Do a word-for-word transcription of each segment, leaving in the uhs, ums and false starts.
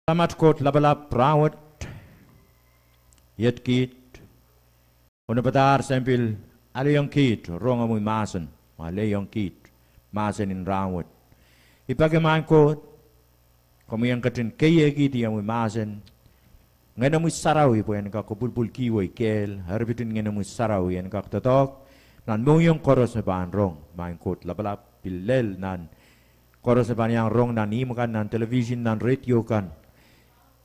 Samat Koht Lapalap, rahnwet iet kiht onopadahr samwa pil alehiong kiht rong omwi mahsen, alehiong kiht mahsen en rahnwet. I peki maing Koht, komwi en ketin keiekihdi omwi mahsen Ngehnomwi Sarawi pwe en kak kopwulpwulkihwei kehl, eripit en Ngehnomwi Sarawi en kak doadoahk nan mohngiong koaros me pahn rong, maing Koht Lapalap, pil lel nan koaros me pahn iang rong nan ihmw kan, nan television, nan radio kan.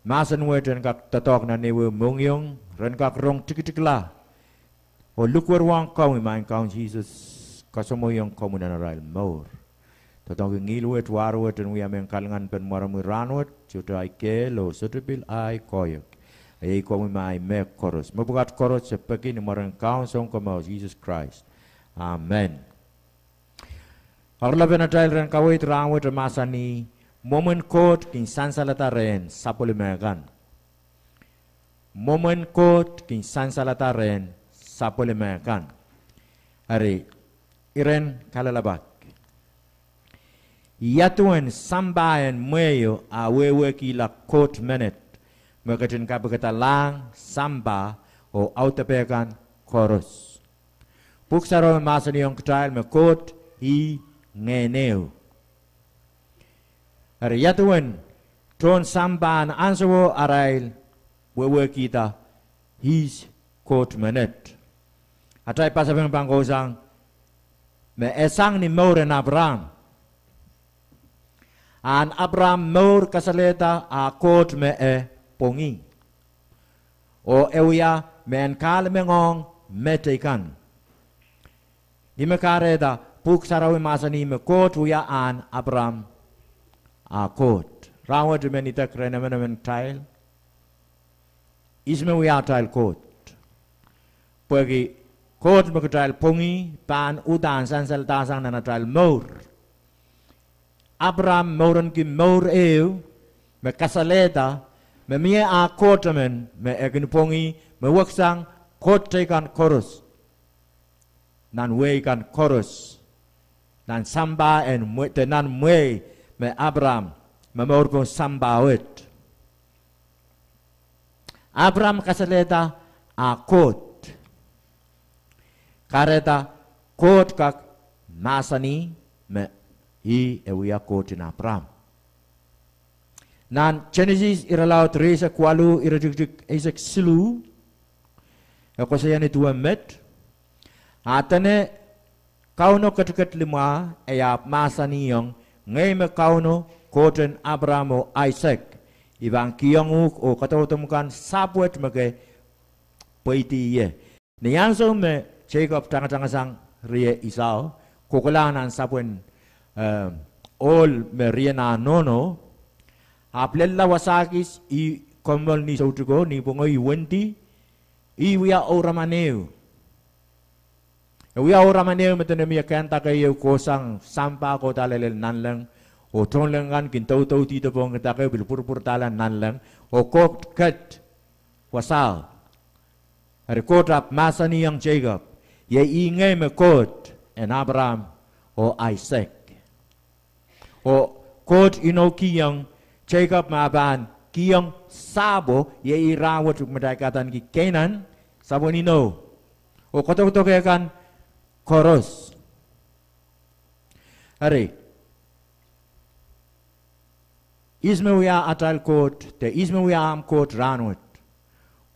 Mahsen wet en kak doadoahk nan ehuehu mohngiong, ren kak rong tikitikla oh likwerwohng komwi, maing Kaun Sises, kasamwoiong komwi nan arail mour. Doadoahngki ngihl wet, war wet en wia mehn kalinganpen mwaromwi rahnwet, sohte ahi kehl oh sohte pil ahi koahiek. Iei komwi me ahi mehkoaros. Mepwukat koaros se peki ni mwaren Kaun Sounkomour Sises Krais. Amen. Oaralapen atail iren kaweid rahnwet e mahsanih, Mwomwen Koht kin sansalada rehn sapwellime kan. Mwomwen Koht kin sansalada rehn sapwellime kan. Eri, iren kalelapak: Ia duwen sampah en mwehio a wehwehkihla Koht menet, me ketin kapikada lahng, sampah, oh audepe kan koaros? Pwuhk Sarawi mahsanihong kitail me Koht ih Ngehn ehu. Eri ia duwen tohn sampah en ansouo arail wehwehkihda ihs Koht menet? Atail pasapeng pahn kohsang me e sang ni mour en Apraam. Ahn Apraam mour kasalehda ah Koht me e pwongih, oh e wia mehn kahlemengohng me teikan. Ih me kahrehda Pwuhk Sarawi mahsanih me Koht wia ahn Apraam ah Koht. Rahnwet I men idek rehn emenemen kitail ihs me wia atail Koht. Pwehki Koht me kitail pwongih pahn uhdahn sansaladahsang nan atail mour. Apraam mourenki mour ehu me kasalehda me mie ah Koht emen me e kin pwongih, me weksang koht teikan koaros nan wehi kan koaros, nan sampah en mwe-, de nan mwehi me Apraam momour pohn sampah wet. Apraam kasalehda ah Koht. Kahrehda Koht kak mahsanih me ih e wia Koht en Apraam. Nan Senesis irelaud rieisek waluh, iretikitik eisek siluh, e koasoia ni duwen met: A dene Kauno ketiket limwah, e ahpw mahsanihong, Ngehi me Kauno, Koht en Apraam oh Aisek. I pahn kihong uhk oh kadaudokamw kan sahpw wet me ke pweidi ie. Ni ansou me Seikop tangatangasang rie Isau, kohkohla nan sapwen, eh, ohl me rienah nohno, ahpw lella wasa kis, ih kommoal ni soutiko, ni pwongo ih wendi, ih wia ouraman ehu. E wia ouraman ehu me dene mie kehn dake ieu kohsang sampah kohda lel nanleng, oh tohnleng kan kin doudoudihdo pohn dake ieu pil pwurupwurdahla nanleng, oh Koht ket wasao. Eri Koht ahpw mahsanihong Seikop, Iei ih ngehi me Koht en Apraam oh Aisek. Oh Koht inoukihong Seikop me e pahn kihong sahpwo, iei ih rahnwet me kitail kahdaneki Kenan, sapwen inou, oh koadokoadoke kan koaros. Eri, ihs me wia atail Koht, de ihs me wia ahmw Koht rahnwet?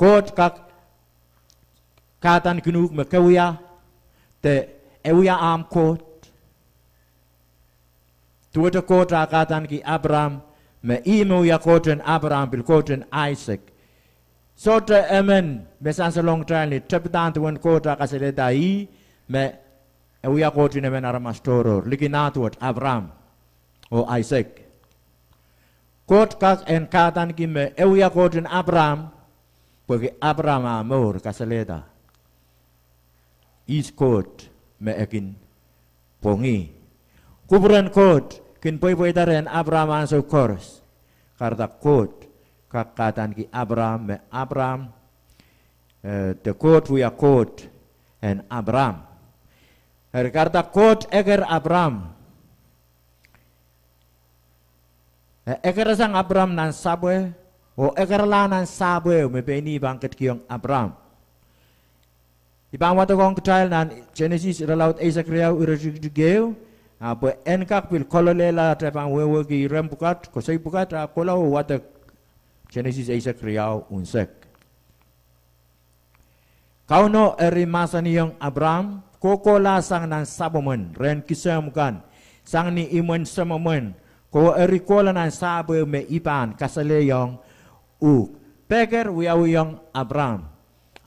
Koht kak kahdaneki uhk me ke wia, de e wia ahmw Koht? Duwehte Koht ah kahdaneki Apraam me ih me wia Koht en Apraam, pil Koht en Aisek. Sohte emen me sansalohng kitail ni tepida duwen Koht ah kasalehda ih me e wia Koht en emen aramas tohrohr, likin ah duwehte Apraam oh Aisek. Koht kak en kahdaneki me e wia Koht en Apraam, pwehki Apraam ah mour kasalehda ihs Koht me e kin pwongih. Kupwuren Koht kin pweipweida rehn Apraam ansou koaros. Kahrehda Koht kak kahdaneki Apraam me Apraam, eh, de Koht wia Koht en Apraam. Eri kahrehda Koht eker Apraam. E ekeresang Apram nan sapwe, oh ekerala nan sahpwo me pein ih pahn ketikihong Apram. I pahn wadekohng kitail nan Senesis irelaud eisek riau iretikitik ehu, ahpw en kak pil kololehla atail pahn wehwehki iren pwukat, koasoi pwukat, a kohla oh wadek Senesis eisek riau unsek. Kauno eri mahsanihong Apram, kohkohla sang nan sapwomwen rehn kisehmw kan, sang ni imwen semwomwen, kowe eri kohla nan sahpwo me I pahn kasalehiong uhk. Peker wiawihong Apram.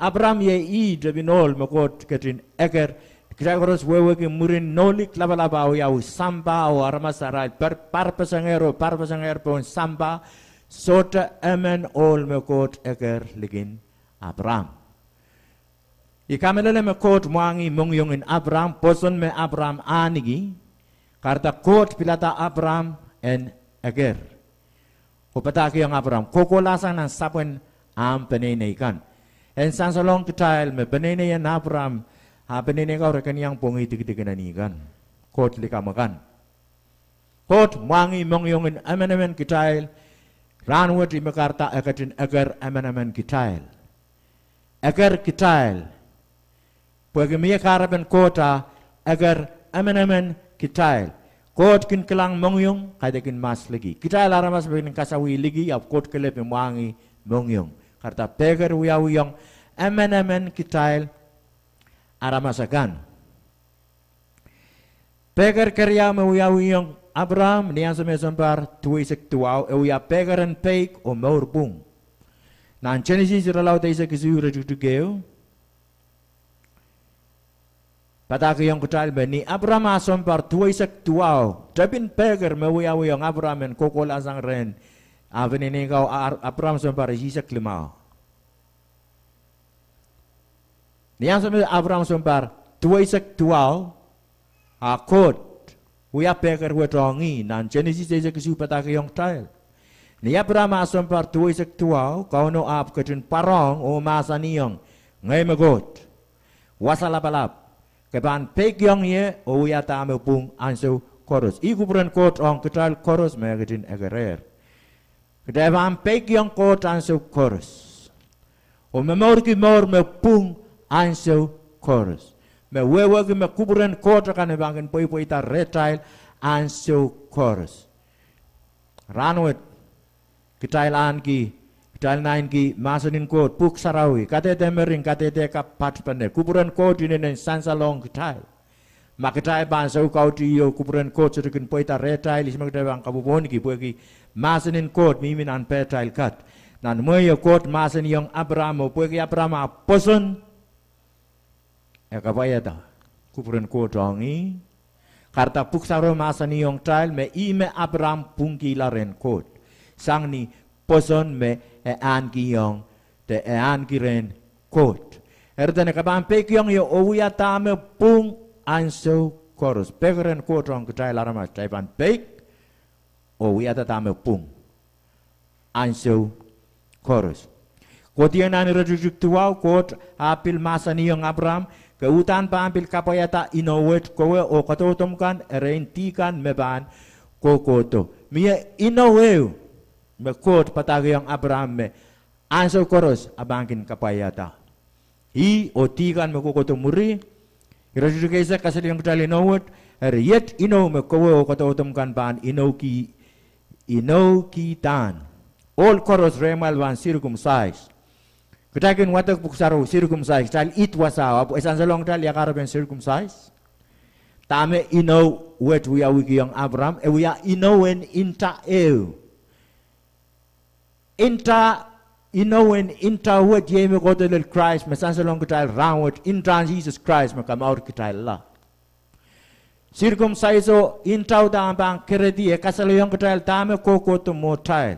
Apram iei ih tepin ohl me Koht ketin eker. Kitail koaros wehwehki mwurin Nohlik Lapalap a wiawi sampah oh aramas arail par, parpesengehr oh parpesengehr pohn sampah, sohte emen ohl me Koht eker likin Apram. I kamehlele me Koht mwahngih mohngiong en Apram, pwoson me Apram ahneki, kahrehda Koht pilada Apram en eker oh padahkihong Apram, kohkohla sang nan sapwen ahmw peneinei kan. En sansalohng kitail me peneinei en Apram, a peneinei kau re kin iang pwongih dikedik en eni kan, Koht likamw akan. Koht mwahngih mohngiong en emenemen kitail. Rahnwet I men kahrehda e ketin eker emenemen kitail. Eker kitail. Pwehki mie kahrepen Koht a eker emenemen kitail. Koht kin kilang mohngiong, kaidehkin mas liki. Kitail aramas me kin kasawih liki, ahpw Koht kelehpw me mwahngih mohngiong. Kahrehda peker wiawihong emenemen kitail aramas akan. Peker keriau me wiawihong Apram, ni ansou me sounpar duweisek duwau, e wia pekeren peik oh mour pwung. Nan Senesis irelaud eisek isuh iretikitik ehu padahkihong kitail me ni Apram a sounpar duweisek duwau, tepin peker me wiawihong Apram en kohkohla sang rehn, a peneinei kau, Apram sounpar isihsek limau. Ni ansou me Apram sounpar duweisek duwau, a Koht wia peker wet ong ih. Nan Senesis eisek isuh padahkihong kitail, ni Apram a sounpar duweisek duwau, Kauno ahpw ketin pwarohng oh mahsanihong, Ngehi me Koht, Wasa Lapalap. Ke pahn peikiong ie oh wia dahme pwung ansou koaros. Ih kupwuren Koht ong kitail koaros me e ketin ekerehr. Kitail pahn peikiong Koht ansou koaros oh momourki mour me pwung ansou koaros, me wehwehki me kupwuren Koht akan me pahn kin pweipweida rehtail ansou koaros. Rahnwet kitail ahneki, kitail naineki mahsen en Koht, Pwuhk Sarawi, kadehde mering, kadehde kapw, patpene, kupwuren Koht inenen sansalohng kitail. Ma kitail pahn soukautih oh kupwuren Koht sohte kin pweida rehtail, ihs me kitail pahn kapwopwohnki? Pwehki mahsen en Koht mihmi nan pehtail kat. Nan mwehi Koht mahsanihong Apram, oh pwehki Apram a pwoson, e kapwaiada kupwuren Koht ong ih. Kahrehda Pwuhk Sarawi mahsanihong kitail me ih me Apram pwungkihla rehn Koht sang ni pwoson me e ahnekiong, de e ahneki rehn Koht. Eri dene ke pahn peikiong ie oh wia dahme pwung ansou koaros. Pekeren Koht ong kitail aramas, kitail pahn peik oh wiahda dahme pwung ansou koaros. Kohdiong nan iretikitik duwau, Koht ahpw pil mahsanihong Apram, ke uhdahn pahn pil kapwaiada inou wet, kowe oh kadaudokomw kan, erein dih kan me pahn kohkohdo. Mie inou ehu me Koht padahkihong Apram me ansou koaros e pahn kin kapwaiada ih oh dih kan me kohkohdo mwuri. Iretikitik eisek kasalehiong kitail inou wet, eri iet inou me kowe oh kadaudokomw kan pahn inouki, inoukidahn. Ohl koaros rehmwail pahn circumcise. Kitail kin wadek Pwuhk Sarawi circumcise, kitail ih wasao, ahpw e sansalohng kitail ia kahrepen circumcise. Dahme inou wet wiawihkihong Apram, e wia inou en nta ehu. Nta, inou en nta wet iei me kohdo lel Krais, me sansalohng kitail rahnwet, ntahn Sises Krais me kamour kitailla. Circumciso, ntauda, ahpw pahn keredi, e kasalehiong kitail dahme kohkohdo mwohtail,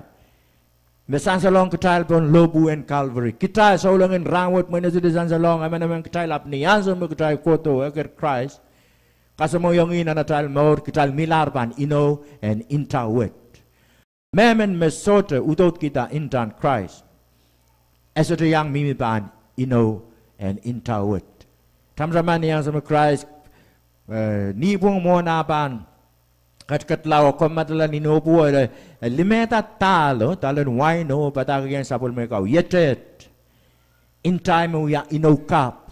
me sansalohng kitail pohn lohpwu en Calvary. Kitail souleng en rahnwet, mwein e sohte sansalohng emenemen kitail, ahpw ni ansou me kitail kohdo eker Krais, kasamwohiong ih nan atail mour, kitail mihlahr pahn inou en nta wet. Mehmen me sohte udoudkihda ntahn Krais, e sohte iang mihmi pahn inou en nta wet. Tamataman ni ansou me Krais, eh, nihpwong mwohn ah pahn Ketiketla oh kommoadala ni nohpwuo, e limehda dahlo, dahlen waino, padahkihong sapwellime kau, ieteet. Nta me wia inou kapw.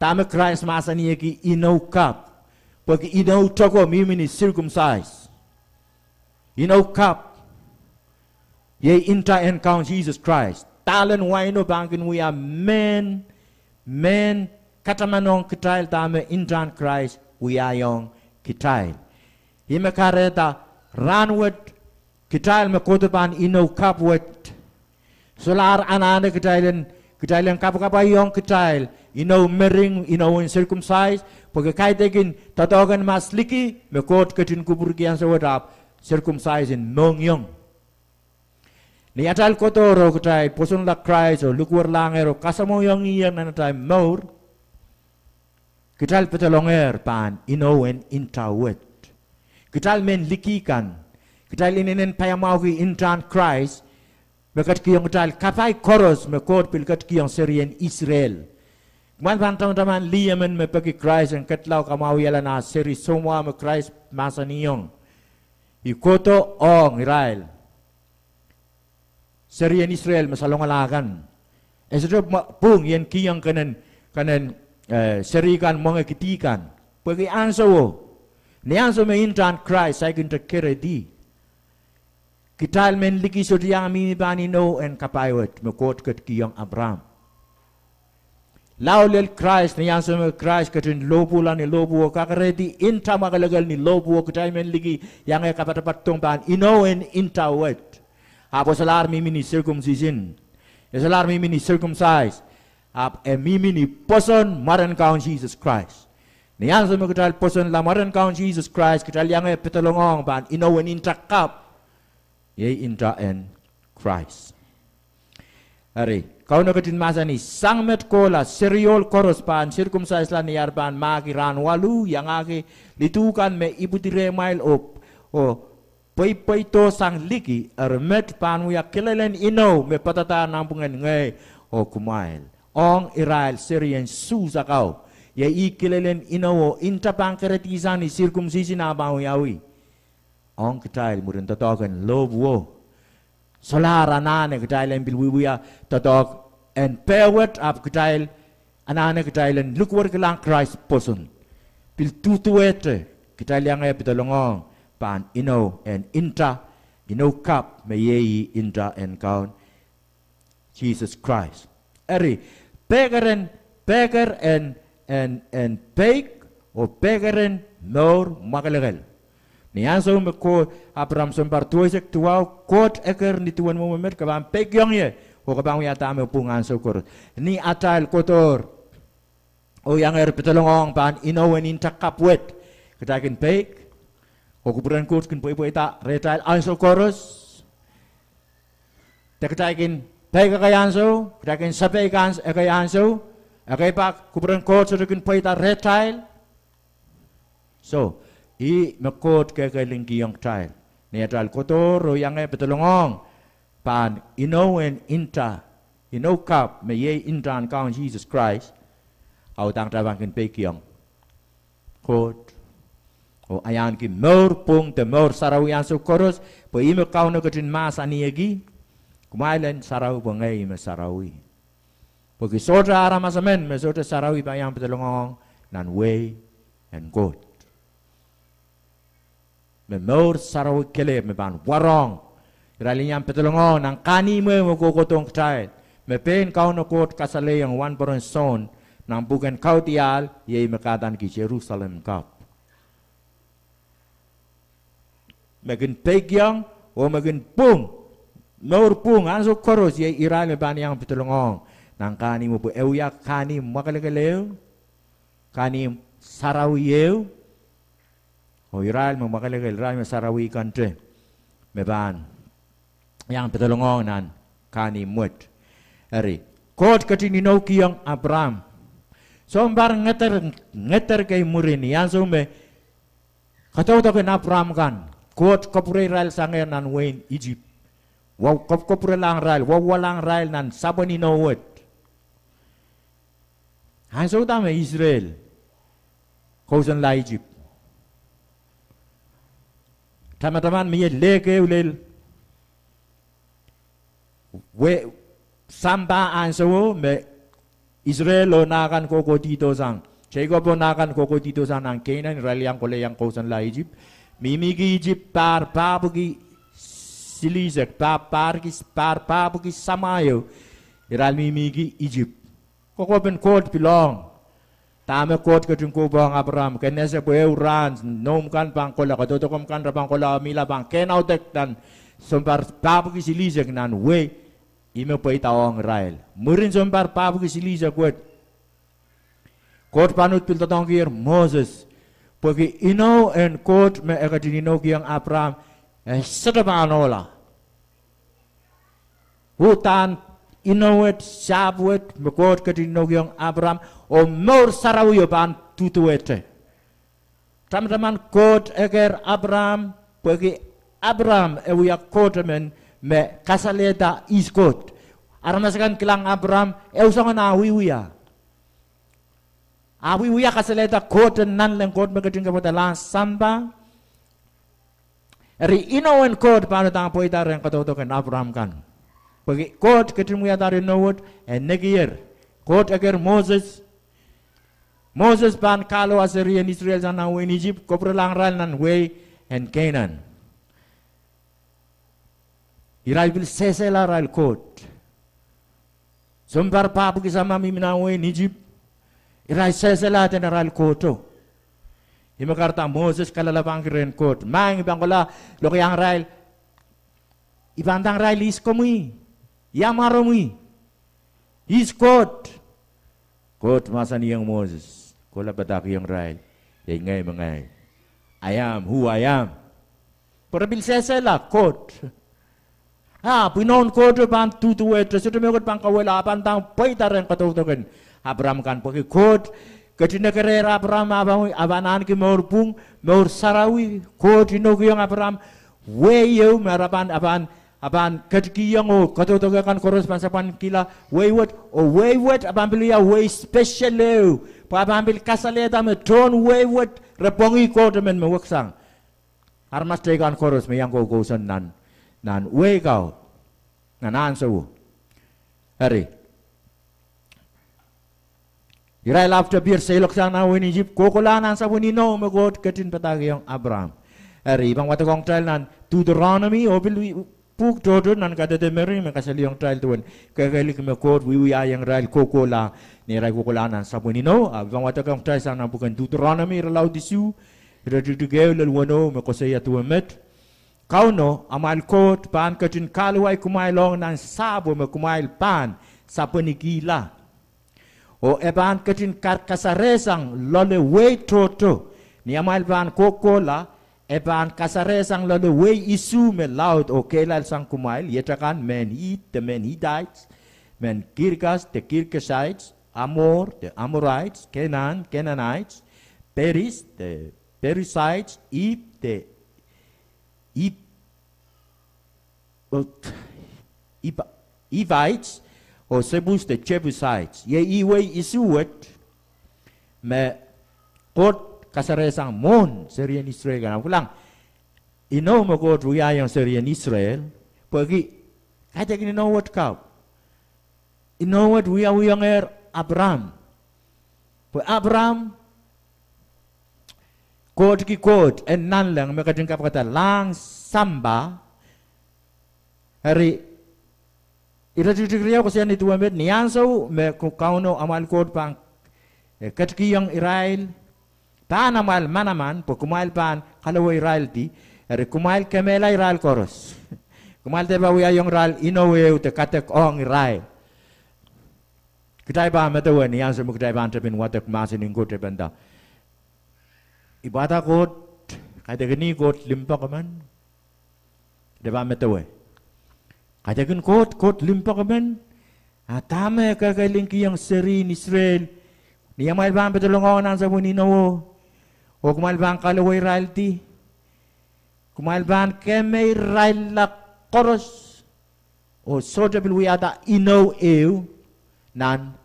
Dahme Krais mahsanihki inou kapw. Pwehki inou toko mihmi ni circumcise. Inou kapw. Iei nta en Kaun Sises Krais. Dahlen waino pahn kin wia mehn, mehn katamanohng kitail dahme ntahn Krais wiahiong kitail. Ih me kahrehda rahnwet kitail me kohdo pahn inou kapw wet. Solahr anahne kitail en, kitail en kapakapaiong kitail, inou mering, inou en circumcise, pwehki kaidehkin doadoahk en mas liki, me Koht ketin kupwurki ansou wet ahpw circumcise en mohngiong. Ni atail kohdohr oh kitail pwosonla Krais oh likwerlahng ehr oh kasamwohiong ih nan atail mour, kitail pedolongehr pahn inou en nta wet. Kitail mehn liki kan, kitail inenen paiamwahuki ntahn Krais, me ketikihong kitail kapai koaros me Koht pil ketikihong serien Israel. Kumwail pahn tamataman lih emen me peki Krais en ketla oh kamwahwihala nah seri soumwahu me Krais mahsanihong. I kohdo ong irail serien Israel me salongala kan. E sohte pwung I en kihong kenen, kenen, eh, seri kan mwenge kidi kan. Pwehki ansouo, ni ansou me ntahn Krais saikinte kerehdi, kitail mehn liki sohte iang mihmi pahn inou en kapai wet me Koht ketikihong Apraam. Lao lel Krais, ni ansou me Krais ketin lohpwuhla ni lohpwuo, kakerehdi nta mwakelekel ni lohpwuo, kitail mehn liki iangehr kapatapadong pahn inou en nta wet. Ahpw e solahr mihmi ni circumcision. E solahr mihmi ni circumcise. Ahpw e mihmi ni pwoson mwaren Kaun Sises Krais. Ni ansou me kitail pwosonla mwaren Kaun Sises Krais, kitail iangehr pedolongohng pahn inou en nta kapw. Iei nta en Krais. Eri, Kauno ketin mahsanih, sang met kohla, seri ohl koaros pahn circumcisela ni ar pahn mahki rahn waluh, iangahki lidu kan me ipwidi rehmwail oh, oh pweipweido sang liki, eri met pahn wia kilelen inou me padadahr nanpwungen ngehi oh kumwail. Ong irail serien Suhs akau, iei ih kilelen inou oh nta pahn kerehdi sang ni circumcision a pahn wiawi. Ong kitail mwurin doadoahk en lohpwuo, solahr anahne kitail en pil wiewia doadoahk en peh wet, ahpw kitail anahne kitail en likwerkilahng Krais pwoson. Pil duduwehte kitail iangehr pedolongohng pahn inou en nta, inou kapw me iei nta en Kaun Sises Krais. Eri, pehker en, pehker en, en, en peik, oh pehker en mour mwakelekel. Ni ansou me Koht, Apraam sounpar duweisek duwau, Koht eker ni duwen mwomwen met, ke pahn peikiong ie, oh ke pahn wia dahme pwung ansou koaros. Ni atail kohdohr oh iangehr pedolongohng pahn inou en nta kapw wet, kitail kin peik, oh kupwuren Koht kin pweipweida rehtail ansou koaros. De kitail kin peik ekei ansou, kitail kin sapeik ekei ansou, ekei pak kupwuren Koht sohte kin pweida rehtail. Soh, ih me Koht kehkehlingkihong kitail. Ni atail kohdohr oh iangehr pedolongohng pahn inou en nta, inou kapw me iei ntahn Kaun Sises Krais, a udahn kitail pahn kin peikiong Koht oh ahiahnki mour pwung de mour sarawi ansou koaros, pwe ih me Kauno ketin mahsanihki, kumwail en sarawi pwe ngehi me sarawi. Pwehki sohte aramas emen me sohte sarawi pahn iang pedolongohng nan wehi en Koht. Me mour sarawi kelehpw me pahn warohng irail en iang pedolongohng nan kahnimw me kohkohdohng kitail, me pein Kauno Koht kasalehiong wahnpoaron Sohn nan pwuken Kaudiahl, iei me kahdaneki Serusalem kapw. Me kin peikiong oh me kin pwung, mour pwung ansou koaros, iei irail me pahn iang pedolongohng nan kahnimw, pwe e wia kahnimw mwakelekel ehu, kahnimw sarawi ehu, oh irail me mwakelekel, irail me sarawi kante, me pahn iang pedolongohng nan kahnimw wet. Eri, Koht ketin inoukihong Apraam. Sounpar ngeder, ngeder kei mwurin, ni ansou me kadaudok en Apraam kan, Koht kapwure irail sangehr nan wehin Isip. Wa, kapwkapwurelahng irail, wauwalahng irail nan sapwen inou wet. Ansou da me Israel kousoanla Isip? Tamataman mie lehkehu lel, we, sampah ansowo me Israel oh nah kan kohkohdihdo sang, Jacob oh nah kan kohkohdihdo sang nan Canaan, irail iang kohla iang kousoanla Isip. Mihmihki Isip pahr pahpwiki silihsek, pahr, pahr ki, pahr pahpwiki samwa ehu, irail mihmihki Isip. Kokohpen Koht pil ong. Dahme Koht ketin kohkohwong Abraham, ke ese pwe ehu rahn noumw kan pahn kohla, kadaudokomw kan re pahn kohla mihla pahn kehnaudek nan sounpar pahpwiki silihsek nan wehi, ih me pweida ong irail. Mwurin sounpar pahpwiki silihsek wet, Koht pahn uhd pil doadoahngkier Moses, pwehki inou en Koht me e ketin inoukiong Abraham, e sohte pahn ohla. Uhdahn inou wet, sahpw wet me Koht ketin inoukiong Abraham, oh mour sarawio pahn duduwehte. Tamataman Koht eker Abraham, pwehki Abraham e wia Koht emen me kasalehda ihs Koht. Aramas akan kilang Abraham, ehu soangen ah wiewia. Ah wiewia kasalehda Koht en nanleng, Koht me ketin kapwaiada lahng sampah. Eri inou en Koht pahn uhdahn pweida rehn kadaudoken Abraham kan. Pwehki Koht ketin wiadahr inou wet, e nekier. Koht eker Moses. Moses pahn kahluwa serien Israel sang nan wehin Isip, kapwurelahng irail nan wehi en Canaan. Irail pil sehsehla irail Koht. Sounpar pahpwiki samwa mihmi nan wehin Isip, irail sehsehla eden arail Kohto. Ih me kahrehda Moses kalelapak rehn Koht, maing, I pahn kohla lokaia irail, I pahn ndahng irail ihs komwi, ia mwaromwi, ihs Koht. Koht mahsanihong Moses, kohla padahkihong irail, Iei ngehi me ngehi, I am who I am. Pwe re pil sehsehla Koht. Ahpw inou en Kohto pahn duduwehte, sohte mehkot pahn kauwehla, ah pahn uhdahn pweida rehn kadaudoken Abraham kan, pwehki Koht ketin ekerehr Abraham, ah pahn, ah pahn ahneki mour pwung, mour sarawi. Koht inoukiong Abraham wehi ehu me re pahn, ah pahn, ah pahn ketikihong, oh kadaudoke kan koaros pahn sapwanikihla wehi wet, oh wehi wet ah pahn pil wia wehi special ehu, pwe ah pahn pil kasalehda me tohn wehi wet re pwongih Koht emen me weksang. Aramas teikan koaros me iang koukousoan nan, nan wehi kau, nan ahnsowo. Eri, irail ahpwtehn pier seiloak sang nan wehin Isip, kohkohla nan sapwen inou me Koht ketin padahkihong Abraham. Eri, I pahn wadekohng kitail nan Deuteronomy, oh pil pwuhk tohto nan Kadehde Mering me kasalehiong kitail duwen kehkehlik me Koht wiewiahiong irail kohkohla ni arail kohkohla nan sapwen inou. Ahpw I pahn wadekohng kitail sang nan pwuken Deuteronomy irelaud isuh, iretikitik ehu lel weneu me koasoia duwe met: Kauno, amwail Koht, pahn ketin kahluwa kumwail ong nan sahpwo me kumwail pahn sapwenikihla. Oh e pahn ketin kar-, kasarehsang loale wehi tohto. Ni amwail pahn kohkohla, e pahn kasarehsang loale wehi isuh me laud oh kehlail sang kumwail, iet akan, mehn Hit, de mehn Hitait, mehn Girkas, de Girkasait, Amor, de Amorait, Kenan, Kenanait, Peris, de Perisait, Ip, de Ip-, oh, Ip-, Ipait, oh Sepus, de Jepusait. Iei ih wehi isuh wet me Koht kasarehsang mwohn serien Israel kan. Ahpw kilang, inou me Koht wiahiong serien Israel, pwehki kaidehkin inou wet kapw. Inou wet wiawihongehr Abraham. Pwe Abraham, Koht ki Koht en nanleng me ketin kapwaiada lahng sampah. Eri, iretikitik riau koasoia duwe met: Ni ansou me K-, Kauno amwail Koht pahn, eh, ketikihong irail, pahn amwail manaman, pwe kumwail pahn kaleweiraildi, eri kumwail kemehla irail koaros. Kumwail dehpa wiahiong irail inou ehu de kadek ong irail. Kitail pahn medewe ni ansou me kitail pahn tepin wadek mahsen en Koht, e pahn nda, I pahda Koht, kaidehkin ih Koht limpoak emen. Kitail pahn medewe, kaidehkin Koht, Koht limpoak emen. A dahme e kehkehlingkihong serien Israel ni amwail pahn pedolong nan sapwen inowo, oh kumwail pahn kaleweiraildi, kumwail pahn kemeirailla koaros, oh sohte pil wiahda inou ehu nan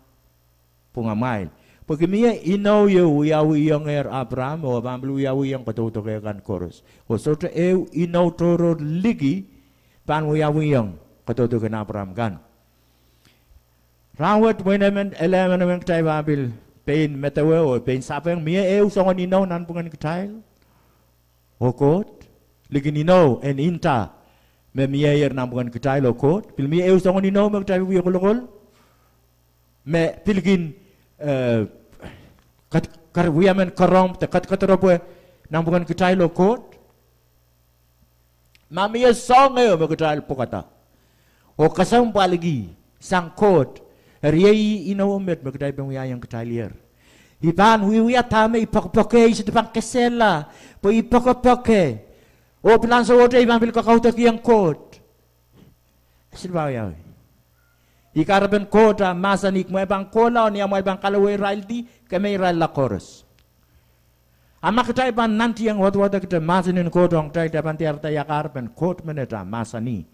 pwungamwail. Pwehki mie inou ieu wiawihongehr Apram, oh e pahn pil wiawihong kadaudoke kan koaros. Oh sohte ehu inou tohrohr liki pahn wiawihong kadaudoken Apram kan. Rahnwet mwein emen, ele emenemen kitail pahn pil pein medewe oh pein sapeng, mie ehu soangen inou nanpwungen kitail oh Koht, likin inou en nta me mieier nanpwungen kitail oh Koht. Pil mie ehu soangen inou me kitail pil wie kolokol, me pil kin, eh, kat-, kar-, wia men karonge de kadkadro pwe nanpwungen kitail oh Koht. Ma mie soahng ehu me kitail pwukada oh kesempwalki sang Koht, eri iei inou met me kitail pahn wiahiong kitail ier. I pahn wiewia dahme I poakpoake, I sohte pahn kesehla, pwe I poakpoake. Oh pil ansowohte I pahn pil kakaudokiong Koht. Sil pahn wiawi. Ih kahrepen Koht ah mahsanih, kumwail pahn kohla oh ni amwail pahn kaloweiraildi, kemeirailla koaros. A ma kitail pahn nantihong wadawadek de mahsen en Koht ong kitail, kitail pahn diarada ia kahrepen Koht menet ah mahsanih,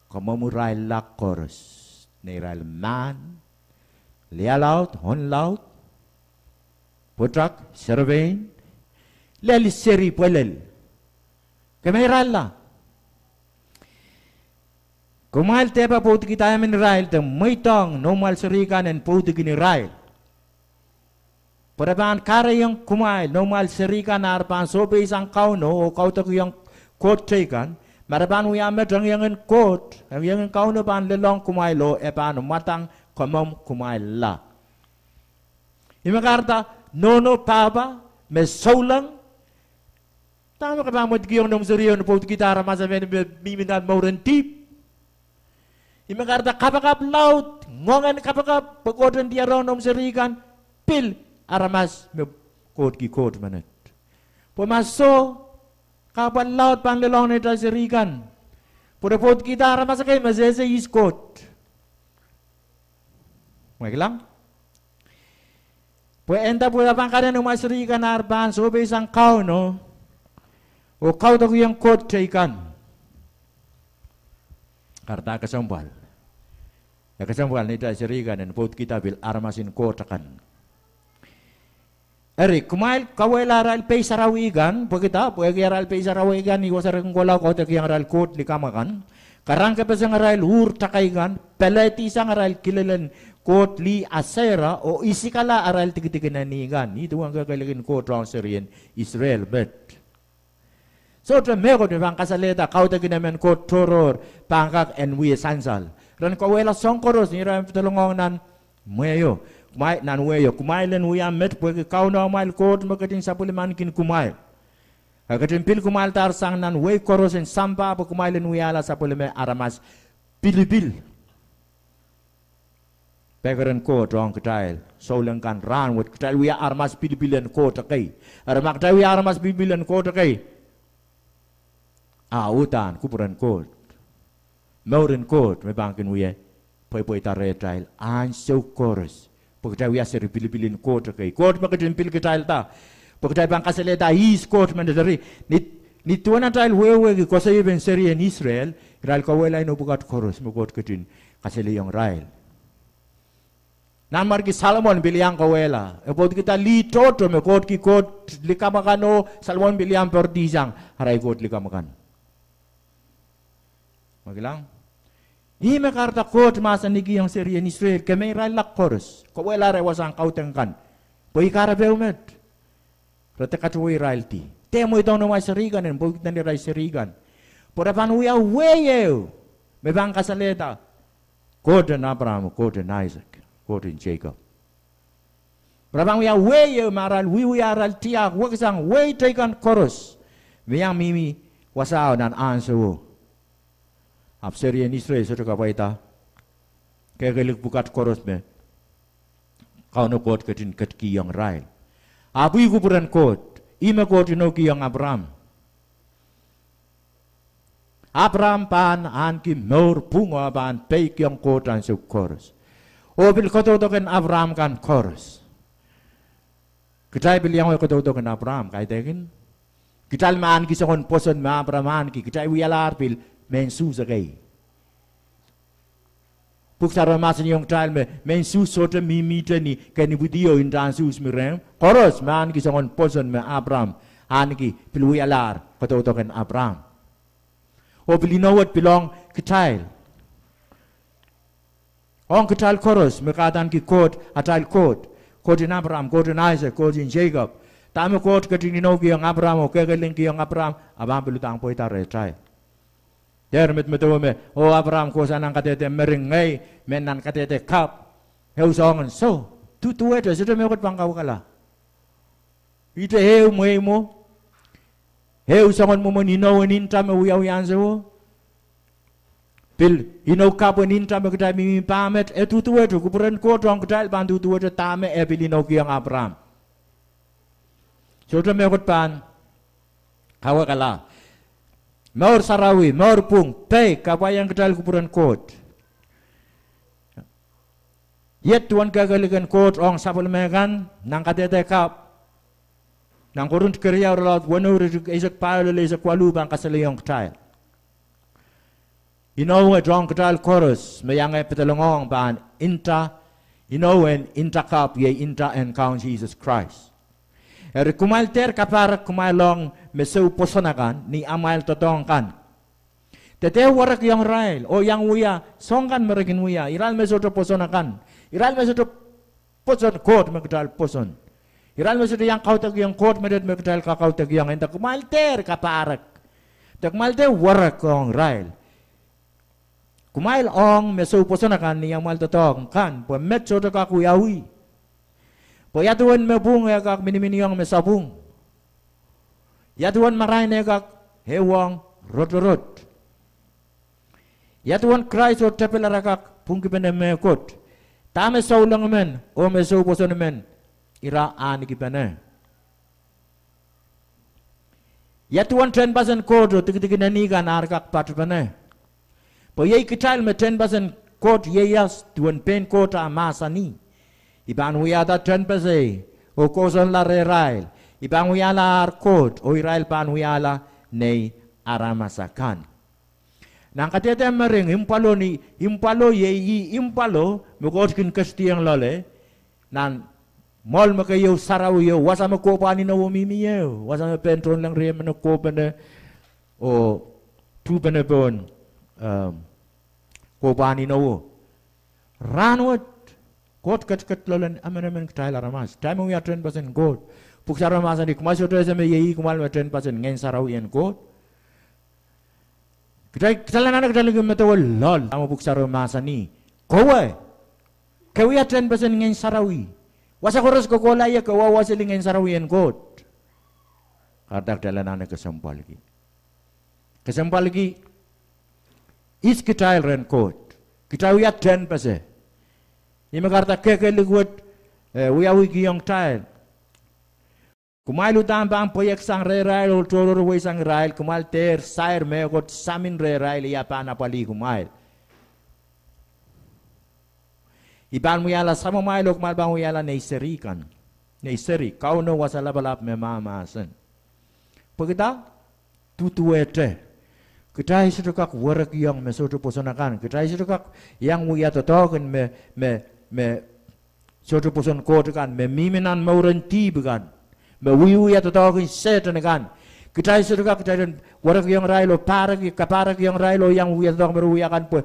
kamwomwirailla koaros, neirail mahn, lialaud, onlaud, pwutak, serepein, lel seri pwelel. Kemeirailla. Kumwail dehpa pwoudikihda emen irail de mweidohng noumwail seri kan en pwoudikin irail. Pwe re pahn kahrehiong kumwail noumwail seri kan ar pahn sohpeisang Kauno oh kaudokiong koht teikan, ma re pahn wia met, engiengen Koht, engiengen Kauno pahn lelohng kumwail oh e pahn mwadang kamwomw kumwailla. Ih me kahrehda nohno pahpa me souleng, dahme ke pahn mweidohng noumw seri en pwoudikihda aramas emen me mihmi nan mouren dihp? Ih me kahrehda kapakap laud, ngoangen kapakap, pwe Koht en diarohng noumw seri kan, pil aramas me kohtki koht menet. Pwe ma soh, kahpwal laud pahn lelohng neitail seri kan, pwe re pwoudikihda aramas ekei me sehse ihs Koht. Mwein kilang? Pwe e nda pwe re pahn kahrehiong noumwail seri kan ar pahn sohpeisang Kauno oh kaudokiong koht teikan. Kahrehda kesempwal. E kesempwal neitail seri kan en pwoudikihda pil aramas en Koht akan. Eri, kumwail kauwehla arail pei sarawi kan, pwehki dah, pwehki arail pei sarawi kan, ih wasa re kin kohla kaudokiong arail koht likamw akan. Karankapeseng arail uhr takai kan, pelehdihsang arail kilelen koht lih Asera, oh isikala arail dikedik en eni kan. Ih duwen kehkehlik en Koht ong serien Israel met. Sohte mehkot me pahn kasalehda kaudokin emen Koht tohrohr pahn kak en wie sansal. Ren kauwehla soahng koaros ni irail pedolongohng nan mwehio. Kumwail, nan wehio, kumwail en wia met pwehki Kauno amwail Koht me ketin sapwellimaniki kumwail. E ketin pil kumwaildahr sang nan wehi koaros en sampah pwe kumwail en wiahla sapwellime aramas pilipil. Pekeren Koht ong kitail souleng kan rahnwet, kitail wia aramas pilipil en Koht ekei. Eri ma kitail wia aramas pilipil en Koht ekei, a uhdahn kupwuren Koht, mouren Koht me pahn kin wie pweipweida rehtail ansou koaros. Pwe kitail wia seri pilipil en Koht ekei. Koht me ketin pil kitailda. Pwe kitail pahn kasalehda ihs Koht menet. Eri, ni, ni duwen atail wehwehki koasoiepen serien Israel, irail kauwehla inou pwukat koaros me Koht ketin kasalehiong irail. Nanmwarki Solomon pil iang kauwehla, e pwoudikihda lih tohto me Kohtki koht likamw akan oh Solomon pil iang poaridi sang arail koht likamw akan. Mwein kilang? Ih me kahrehda Koht mahsanikiong serien Israel, kemeirailla koaros, kauwehla arail wasahn kaudok kan. Pwe ih kahrepe met, re dehr katohweiraildi. Dehr mweidohng noumwail seri kan en pwoudikihda irail seri kan. Pwe re pahn wia wehi ehu me pahn kasalehda Koht en Apraam, Koht en Aisek, Koht en Seikop. Re pahn wia wehi ehu me arail wiewia, arail tiahk weksang wehi teikan koaros me iang mihmi wasao nan ahnsowo. Ahpw serien Israel sohte kapwaiada kehkehlik pwukat koaros me Kauno Koht ketin ketikihong irail. Ahpw ih kupwuren Koht, ih me Koht inoukihong Apraam. Apraam pahn ahneki mour pwung oh pahn peikiong Koht ansou koaros. Oh pil kadaudoken Apraam kan koaros. Kitail pil iang wia kadaudoken Apraam, kaidehkin? Kitail me ahneki soangen pwoson me Apraam ahneki, kitail wialahr pil mehn Suhs ekei. Pwuhk Sarawi mahsanihong kitail me mehn Suhs sohte mihmihte ni kin ipwidi oh ntahn Suhs mi rehmw. Koaros me ahneki soangen pwoson me Apram ahneki pil wialahr kadaudoken Apram. Oh pil inou wet pil ong kitail, ong kitail koaros me kahdaneki Koht atail Koht, Koht en Apram, Koht en Aisek, Koht en Seikop. Dahme Koht ketin inoukihong Apram oh kehkehlingkihong Apram, a pahn pil udahn pweida rehtail. Dehr medemedewe me, oh Apram, kohsang nan kadehde mering, ngehi mehn nan kadehde kapw. Ehu soangen, soh, duduwehte, sohte mehkot pahn kawekala. Ihte ehu mwehi mwo, ehu soangen mwomwen inou en nta me wiawi ansowo, pil inou kapw en nta me kitail mihmi pahn met, e duduwehte, kupwuren Koht ong kitail pahn duduwehte dahme e pil inoukihong Apram. Sohte mehkot pahn kawekala. Mour sarawi, mour pwung, pei, kapwaiahng kitail kupwuren Koht. Iet duwen kehkehlik en Koht ong sapwellime kan nan kadehde kapw, nan Korint keriau, irelaud weneu, iretikitik eisek pahieu lel eisek waluh, pahn kasalehiong kitail inou wet ong kitail koaros me iang pedelong pahn nta, inou en nta kapw iei nta en Kaun Sises Krais. Eri kumwail dehr kapahrek kumwail ong me soupwoson akan ni amwail doadoahk kan. De dehr werekiong irail oh iang wia soahng kan me re kin wia, irail me sohte pwoson akan, irail me sohte pwoson Koht me kitail pwoson, irail me sohte iang kaudokiong Koht menet me kitail kakaudokiong. Nda kumwail dehr kapahrek, de kumwail dehr werek ong irail. Kumwail ong me soupwoson akan ni amwail doadoahk kan, pwe met sohte kak wiawi. Pwe ia duwen me pwung e kak miniminiong me sapwung? Ia duwen marain e kak ehuong rotorot? Ia duwen Krais oh tepel ara kak pwungkipene mehkot? Dahme souleng men oh me soupwoson men ira ahnekipene? Ia duwen tehnpasen Koht oh dikedik en eni kan ar kak patpene? Pwe iei kitail me tehnpasen Koht ieias, duwen pein Koht ah mahsanih, I pahn wiahda tehnpasei oh kousoanla rehrail, I pahn wiahla ar Koht oh irail pahn wiahla nei aramas akan. Nan kadehde mering, impwalo ni, impwalo iei ih impwalo me Koht kin ketidieng loale. Nan mwoahl me keieu, sarawi o, wasa me kohpwahn inowo mihmi ie, wasa me pein tohnleng riemen kohpene oh tuhpene pohn, ehm, kohpwahn inowo. Rahnwet, Koht ketiket loalen emenemen kitail aramas. Kitail me wia tehnpasen Koht. Pwuhk Sarawi mahsanih, kumwail sohte ese me iei kumwail me tehnpasen Ngehn Sarawi en Koht? Kitail, kitail anahne kitail kin medewe loal dahme Pwuhk Sarawi mahsanih. Kowe, ke wia tehnpasen Ngehn Sarawi. Wasa koaros ke kohla ie, ke wawaseli Ngehn Sarawi en Koht. Kahrehda kitail anahne kesempwalki. Kesempwalki ihs kitail rehn Koht. Kitail wia tehnpase. Ih me kahrehda kehkehlik wet, eh, wiawihkihong kitail. Kumwail udahn pahn pweieksang rehrail oh tohrohrweisang irail, kumwail dehr sair mehkot samin rehrail, ia pahn apwalih kumwail? I pahn wiahla samamwail oh kumwail pahn wiahla nei seri kan. Nei seri, Kauno Wasa Lapalap me mahmahsen. Pwekida? Duduwehte. Kitail sohte kak werekiong me sohte pwoson akan. Kitail sohte kak iang wia doadoahk en me, me, me sohte pwoson Koht kan, me mihmi nan mouren dihp kan, me wiewia doadoahk en Sehdan kan. Kitail sohte kak, kitail en werekiong irail oh pahrek, kapahrek ong irail oh iang wia doadoahk me re wia kan pwe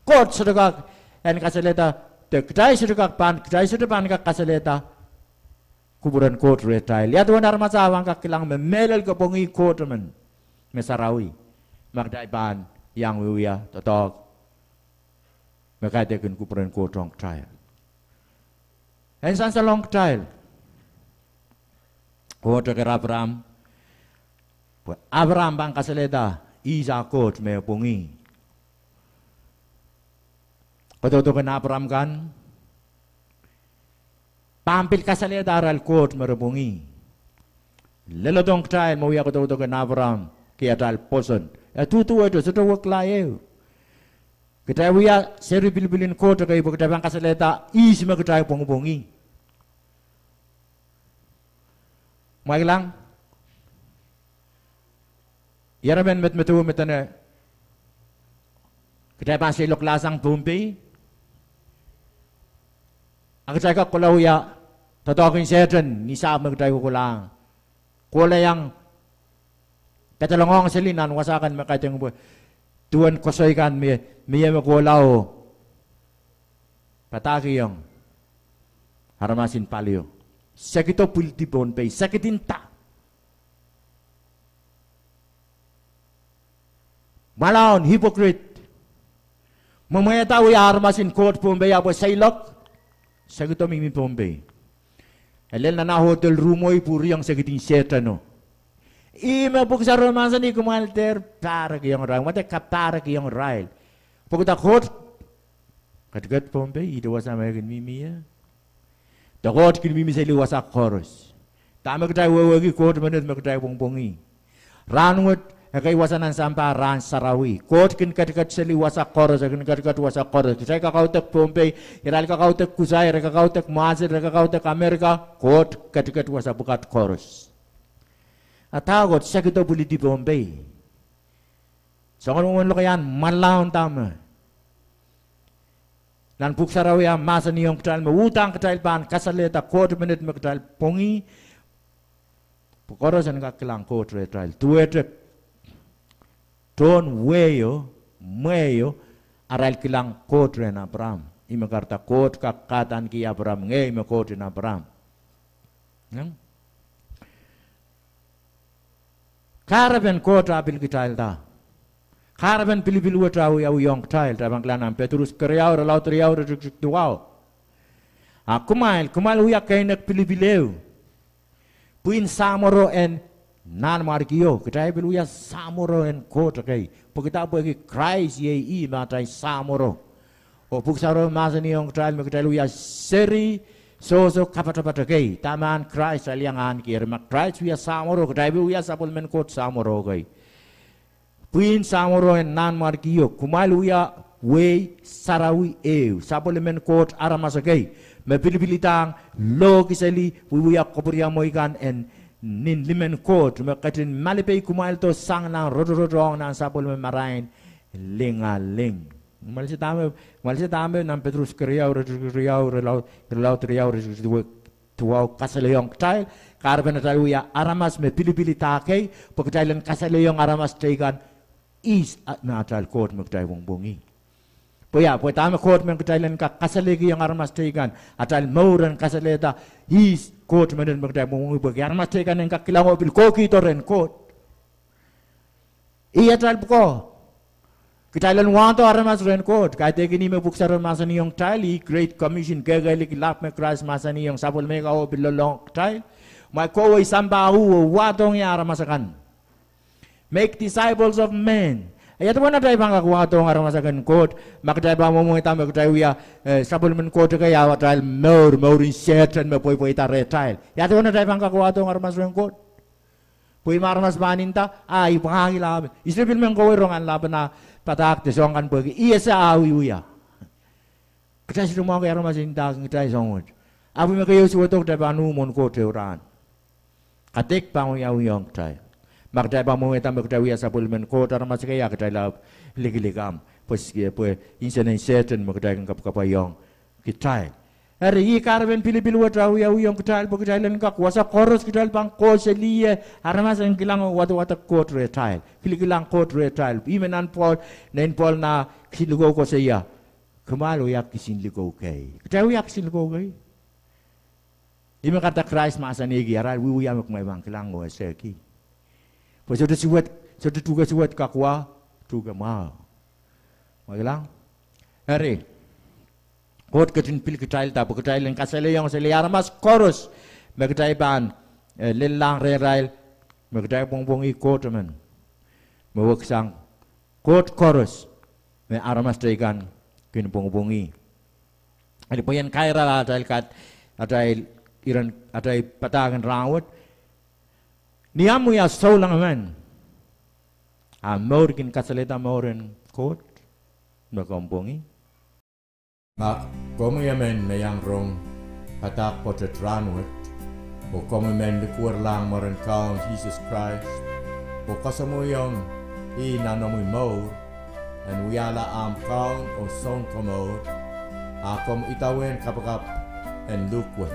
Koht sohte kak en kasalehda, de kitail sohte kak pahn, kitail sohte pahn kak kasalehda kupwuren Koht rehtail. Ia duwen aramas ah pahn kak kilang me mehlel kopwongih Koht emen me sarawi, ma kitail pahn iang wiewia doadoahk me kaidehkin kupwuren Koht ong kitail? En sansalong kitail, Koht eker Apraam, pwe Apraam pahn kasalehda ihs ah Koht me pwongih. Kodoudok en Apraam kan pahn pil kasalehda arail Koht me re pwongih. Lelohdohng kitail me wia kodoudok en Apraam ki atail pwoson. E duduwehte, sohte wekila ehu. Kitail wia seri pilipil en Koht ekei pwe kitail pahn kasalehda ihs me kitail pwongipwongih. Mwail kilang, ieremen medemedewe me dene kitail pahn seiloaklahsang Pohnpei, A kitail kak kohla wia doadoahk en Sehdan ni sahpw me kitail kokohlahng. Kohla iang pedolong seli nan wasa kan me kaidehn pwe duwen koasoi kan me, me mie me kohla oh padahkihong aramas en palio. Sekido pwilidi Pohnpei, sekidinda. Mwalaun hypocrite. Mwemwehda wia aramas en Koht Pohnpei, ahpw seiloak, sekido mihmi Pohnpei. E lel nan ah ohdel ruhmwei pwuriong sekidin Sehdano. Ihme pwuhk sarawio mahsanih kumwail dehr pahrekiong irail, kumwail dehr kapahrekiong irail. Pwehki da Koht ketiket Pohnpei, ihte wasa me e kin mihmi ie. De Koht kin mihmi seli wasa koaros. Dahme kitail wehwehki, Koht menet me kitail pwongpwongih. Rahnwet ekei wasa nan sampah rahn sarawi. Koht kin ketiket seli wasa koaros, e kin ketiket wasa koaros. Kitail kakaudok Pohnpei, irail kakaudok Kusai, irail kakaudok Mwazir, irail kakaudok Amerika, Koht ketiket wasa pwukat koaros. A da Koht sekido pwilidi Pohnpei? Soangen mwomwen lokaiahn mwalaun dahme nan pwuhk sarawio mahsanihong kitail me uhdahn kitail pahn kasalehda Koht menet me kitail pwongih, pwe koaros en kak kilang Koht rehtail. Duwehte tohn wehio, mwehio, arail kilang Koht rehn Apraam. Ihme kahrehda Koht kak kahdaneki Apraam, ngehi me Koht en Apraam. Kahrepen Koht ah pil kitailda. Kahrepen pilipil wet ah wiawihong kitail, kitail pahn kilang nan Petrus keriau, irelaud riau, iretikitik duwau. A kumwail, kumwail wia keinek pilipil ehu, pwihn samworo en nanmwarkio. Kitail pil wia samworo en Koht ekei. Pwehki da? Pwehki Krais iei ih me atail samworo. Oh pwuhk sarawio mahsanihong kitail me kitail wia seri sohso kapatapat ekei. Dahme ahn Krais? Kitail iang ahneki. Eri ma Krais wia samworo, kitail pil wia sapwellimen Koht samworo kei. Pwihn samworo en nanmwarkio, kumwail wia wehi sarawi ehu, sapwellimen Koht aramas ekei, me pilipilidahng lohkiseli wiewia kapwuriamwei kan en nin limen Koht, me ketin malipei kumwaildo sang nan rotorotohng nan sapwellime marain lingaling. Kumwail se dahme, kumwail se dahme nan Petrus keriau, iretikitik riau, irelaud, irelaud riau, iretikitik duwau kasalehiong kitail, kahrepen atail wia aramas me pilipilida kei, pwe kitail en kasalehiong aramas teikan ihs, ah, me atail Koht me kitail pwongpwongih. Pwe ia, pwe dahme Koht men kitail en kak kasalehiong aramas teikan, atail mour en kasalehda ihs Koht menet me kitail pwongpwongih, pwehki aramas teikan en kak kilang oh pil kohkihdo rehn Koht. Ih atail pwukoa. Kitail en wahdo aramas rehn Koht. Kaidehkin ih me pwuhk sarawio mahsanihong kitail, ih Great Commission, kehkehlik lap me Krais mahsanihong sapwellime ka oh pil lelohng kitail, me kohwei sampah uh oh wahdohng aramas akan. Make disciples of men. Ia duwen atail pahn kak wahdohng aramas akan Koht, ma kitail pahn mwomwehda me kitail wia, eh, sapwellimen Koht ekei, a atail mour, mourin Sehdan me pweipweida rehtail? Ia duwen atail pahn kak wahdohng aramas rehn Koht? Pwe ih me aramas pahn nda, ah, I pwangahkihla, I sohte pil men kohwei rongen lapen ah padahk de soahng kan pwehki I ese ah wiewia. Kitail sohte mwahuki aramas en ndahki kitail soahng wet. Ahpw me keieu suwedo, kitail pahn uh mwohn Koht ehu rahn. Kadeik pahn wiawihong kitail. Ma kitail pahn mwomwehda me kitail wia sapwellimen Koht aramas ekei, a kitail ahpw likilik ahmw, pwe, pwe insenen Sehdan me kitail kin kapwakapwaiong kitail. Eri ih kahrepen pilipil wet ah wiawihong kitail, pwe kitail en kak wasa koaros kitail pahn kohseli ie, aramas en kilang oh wadawad Koht rehtail, kilikilang Koht rehtail. Ih me nan Pohl, nein Pohl nah kisinlikou koasoia, kumwail wia kisinlikou kei. Kitail wia kisinlikou kei. Ih me kahrehda Krais mahsanihki, arail wiewia me kumwail pahn kilang oh esehki. Pwe sohte suwed, sohte tuhke suwed kak wa, tuhke mwahu. Kumwail kilang? Eri, Koht ketin pil kitailda pwe kitail en kasalehiong seli aramas koaros me kitail pahn, eh, lellahng rehrail, me kitail pwongpwongih Koht emen, me weksang Koht koaros me aramas teikan kin pwongpwongih. Eri pwe I en kairala atail kat, atail, iren atail padahk en rahnwet: Ni omw wia souleng emen, a mour kin kasalehda mouren Koht me komw pwongih? Ma komwi emen me iang rong padahk pwoatet rahnwet, oh komwi men likwerlahng mwaren Kaun Sises Krais, oh kasamwoiong ih nan omwi mour, en wiahla ahmw Kaun oh Sounkomour, a komw idawehn kapakap en luhk wet.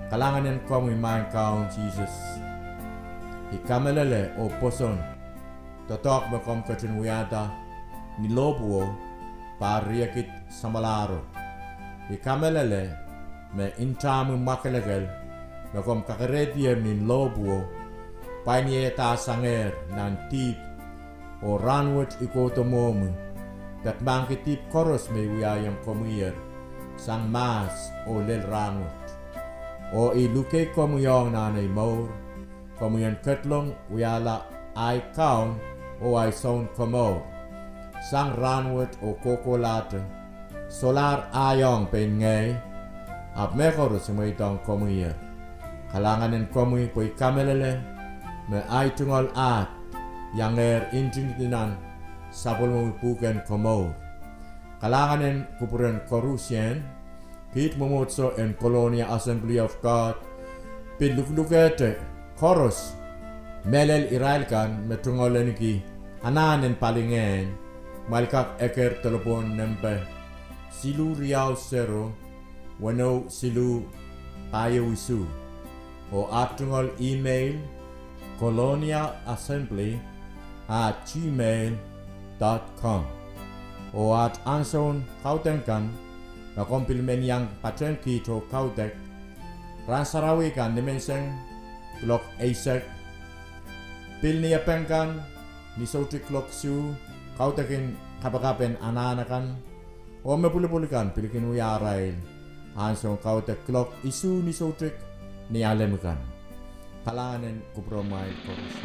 Kalahngan en komwi Maing Kaun Sises. I kamehlele oh pwoson doadoahk me komw ketin wiahda ni lohpwuo, pahr riekid samwalahro. I kamehlele me ntahmwi mwakelekel me komw kakerehdi ni lohpwuo, pwain ieiedahsangehr nan dihp. Oh rahnwet I kohdo mwohmwi, peki mahkki dihp koaros me I wiahiong komwiher sang mahs oh lel rahnwet. Oh I luke komwi ong nan ei mour, komwi en ketlong wiahla ahi Kaun oh ahi Sounkomour. Sang rahnwet oh kohkohlahte, solahr ahi ong pein ngehi, ahpw mehkoaros I mweidohng komwiher. Kalahngan en komwi pwe I kamehlele me ahi tungoal ahd iangehr ntingdi nan sapwellimomwi pwuhken komour. Kalahngan en kupwuren koarusie, kiht mwomwohdiso en Colonia Assembly of God, pil luhlukehte koaros, mehlel irail kan me tungoal ahneki anahn en palingehn, kumwail kak eker delepwohn nempe siluh riau sero, weneu siluh, pahieu isuh. Oh aht tungoal email, colonia assembly at gmail dot com. Oh aht ansoun kaudok kan, ma komw pil men iang patehng kiht oh kaudok, rahn sarawi kan nimenseng kuloak eisek, pil Niepeng kan ni soutik kuloak isuh, kaudokin kapakap en anahn akan, oh me pwulopwul kan pil kin wia arail ansoun kaudok kuloak isuh ni soutik Nialem kan. Kalahngan en kupwuromwail koaros.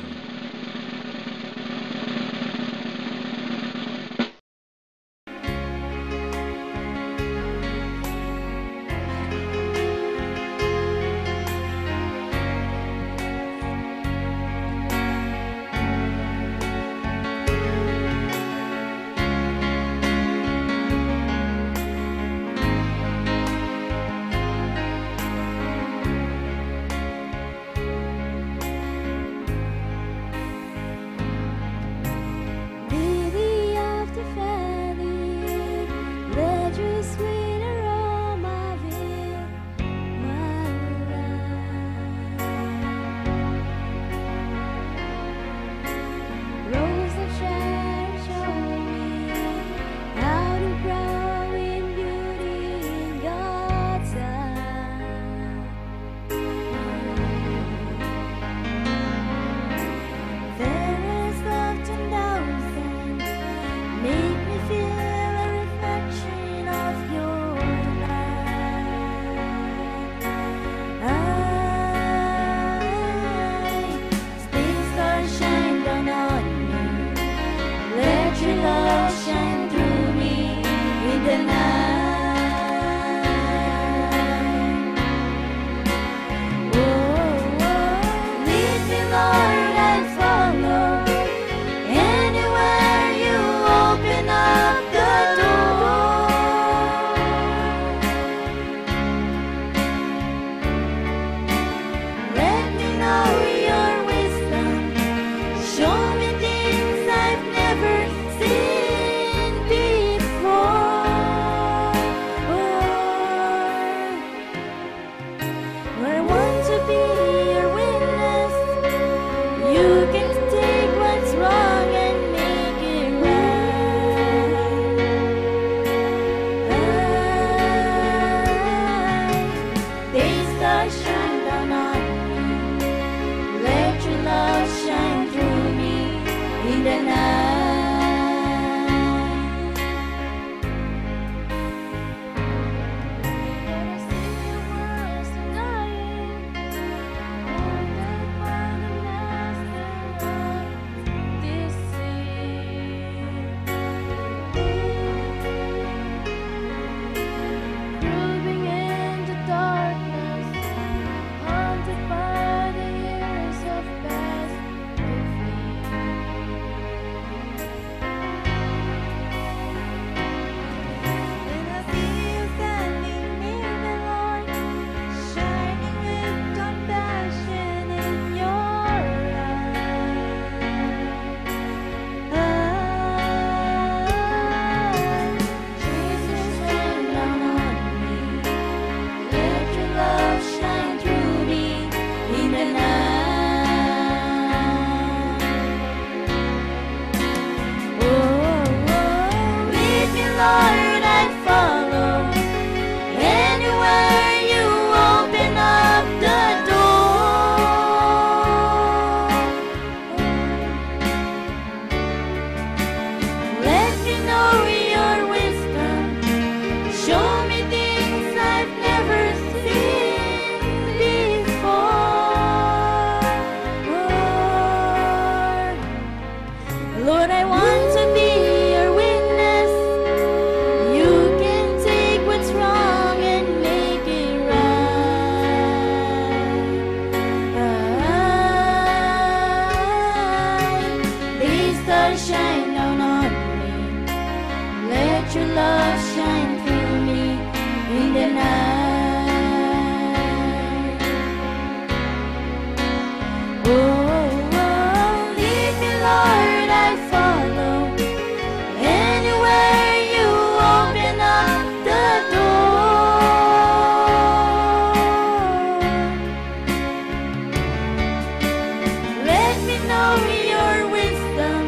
Show me your wisdom.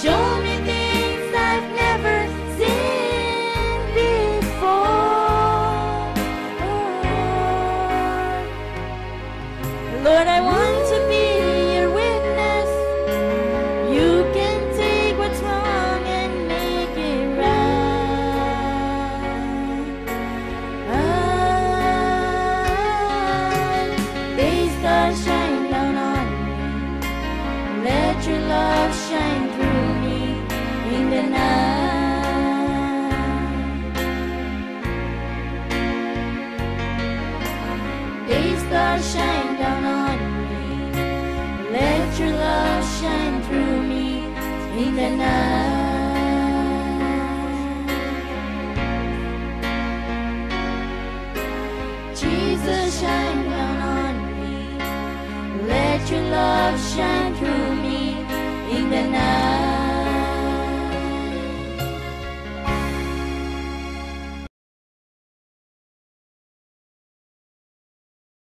Show me things I've never seen before. Lord, I want to be your witness. You can take what's wrong and make it right. Ah, day star, shine down on me. Let your love shine through me in the night. Day star, shine down on me. Let your love shine through me in the night. Jesus, shine down on me. Let your love shine through me in the night.